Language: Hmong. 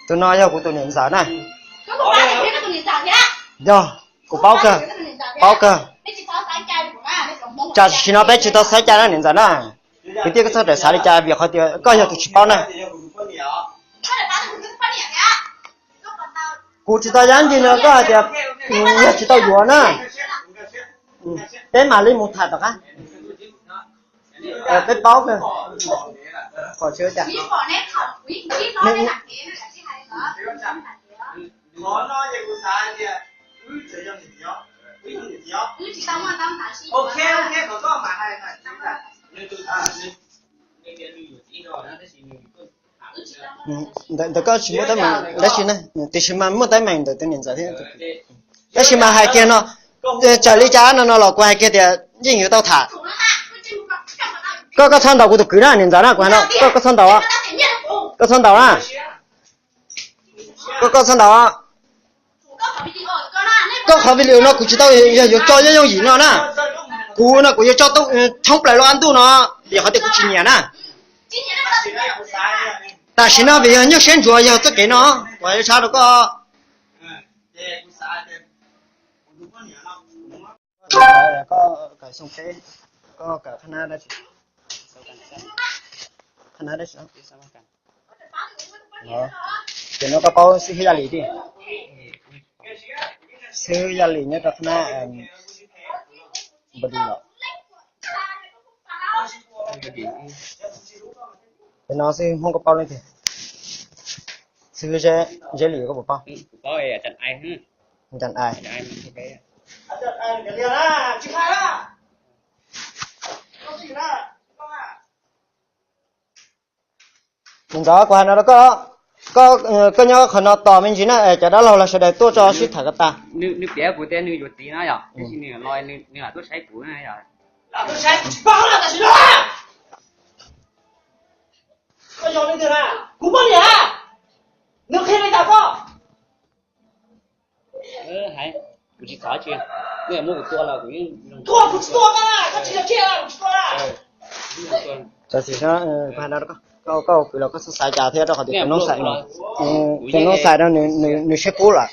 Tus no yog kuv tus niam ntxawm na. Yog, kuv paub kawg, paub kawg. Tam sim no peb tsis tau xaiv cai na niam ntxawm na. Kwv tij, koj txhob rawm xav li cas vim qhov tias koj yog tus tsis paub na. Kuv tsis tau yab ncig no, koj hais tias yog tsis tau yuav na, peb mam li mus tham tom qab. Peb paub kawg. Qhov tseeb cas? Ntawm koj tsis muaj teeb meem dab tsi ne, tiam sis mas muaj teeb meem ntawm tus niam ntxawm thiab. Tab sis mas hais kiag no, txawm li cas no no los kuv hais kiag tias yeej yuav tau tham. Koj, koj txhob ntaus kuv tus kwv na niam ntxawm na, kuv hais no, koj, koj txhob ntaus, koj txhob ntaus na. Koj, koj txhob ntaus. Koj qhov video no kuv tsis tau yog yuav tso yooj yooj yim no na. Kuv no kuv yuav tso tshoob plaws lub qab ntuj no, vim qhov tias kuv tsis nyiam na. Tam sim no vim yog nyuaj siab ntsuav yog txoj kev no, kuv hais tshaj rau koj. Koj kawm xyoo peb, koj kawm qhab nab dab tsi? Qhab nab dab tsi? Ces no koj paub xib hwb Yaj Lis tiag? Xib hwb Yaj Lis nyob rau qhab nab npau di los. Ces no xib hwb Hmoob koj paub leej twg? Xib hwb Zeb Lis koj puas paub? Ncas ai. Niam ntxawm, kuv hais no rau koj, koj, koj nyob qhov no tos me ntsis na, cov dab laug los sawv daws tuaj tso sib tham kom tas. Nws piav kuv tias nws yuav txiv no yom, tab sis nws los nws lam tuaj saib kuv na yom. Lam tuaj saib kuv tsis paub na, tam sim no koj yog leej twg na? Kuv poj niam, nws qhia li cas koj? Kuv tsis thov tsis, nej muab kuv tua los kuv yeej tua, kuv tsis tua koj na, koj tsis yog tsiaj, kuv tsis tua na. Tam sim no, koj, koj ua kwv los koj txhob xav cas thiab rau qhov tias tus noob xais, tus noob xais no nws siab kub lawm.